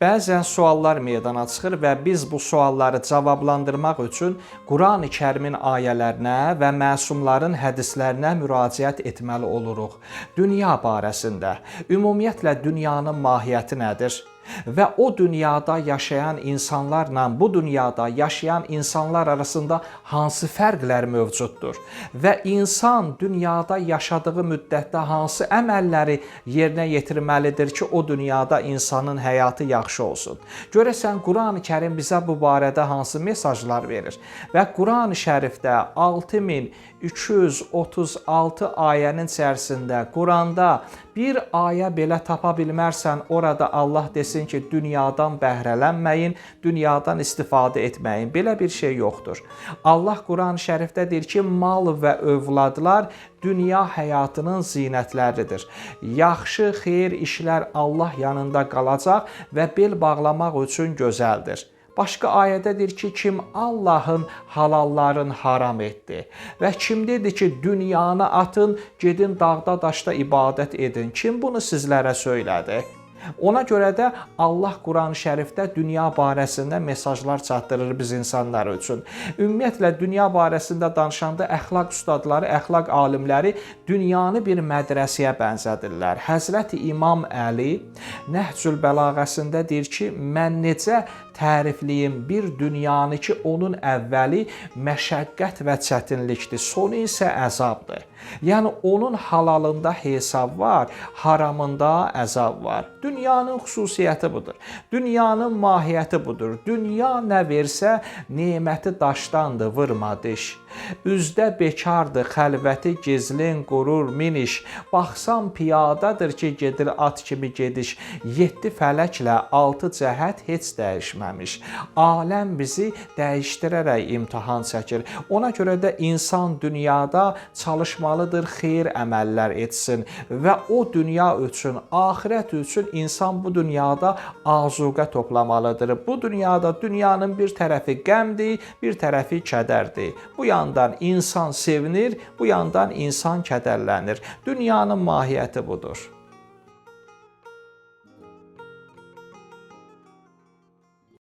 Bəzən suallar meydana çıxır və biz bu sualları cavablandırmaq üçün Qurani Kərimin ayələrinə və məsumların hədislərinə müraciət etməli oluruq. Dünya barəsində, ümumiyyətlə dünyanın mahiyyəti nədir? Və o dünyada yaşayan insanlarla bu dünyada yaşayan insanlar arasında hansı fərqlər mövcuddur? Və insan dünyada yaşadığı müddətdə hansı əməlləri yerinə yetirməlidir ki, o dünyada insanın həyatı yaxşı olsun? Görəsən Qurani Kərim bizə bu barədə hansı mesajlar verir? Və Qurani Şərifdə 6236 ayənin içərisində Quranda bir ayə belə tapa bilmərsən, orada Allah desin ki, dünyadan bəhrələnməyin, dünyadan istifadə etməyin. Belə bir şey yoxdur. Allah Qurani Şərifdə deyir ki, mal və övladlar dünya həyatının zinətləridir. Yaxşı, xeyir işlər Allah yanında qalacaq və bel bağlamaq üçün gözəldir. Başqa ayədə deyir ki, kim Allahın halallarını haram etdi və kim dedi ki, dünyanı atın, gedin dağda daşda ibadət edin. Kim bunu sizlərə söylədi? Ona görə də Allah Qurani Şərifdə dünya barəsində mesajlar çatdırır biz insanlar üçün. Ümumiyyətlə dünya barəsində danışanda əxlaq ustadları, əxlaq alimləri dünyanı bir mədrəsəyə bənzədirlər. Həzrəti İmam Əli Nəhcül Bəlağəsində deyir ki, mən necə tərifliyim bir dünyanı ki, onun əvvəli məşəqqət və çətinlikdir, sonu isə əzabdır. Yəni onun halalında hesab var, haramında əzab var. Dünyanın xüsusiyyəti budur. Dünyanın mahiyyəti budur. Dünya nə versə, neməti daşdandır, vurma diş. Üzdə bekardır, xəlvəti gizlin qurur miniş. Baxsan piyadadır ki, gedir at kimi gediş. 7 fələklə 6 cəhət heç dəyişməmiş. Aləm bizi dəyişdirərək imtahan çəkir. Ona görə də insan dünyada çalışmalıdır, xeyir əməllər etsin və o dünya üçün, axirət üçün insan bu dünyada azuqə toplamalıdır. Bu dünyada dünyanın bir tərəfi qəmdir, bir tərəfi kədərdir. Bu yandan insan sevinir, bu yandan insan kədərlənir. Dünyanın mahiyyəti budur.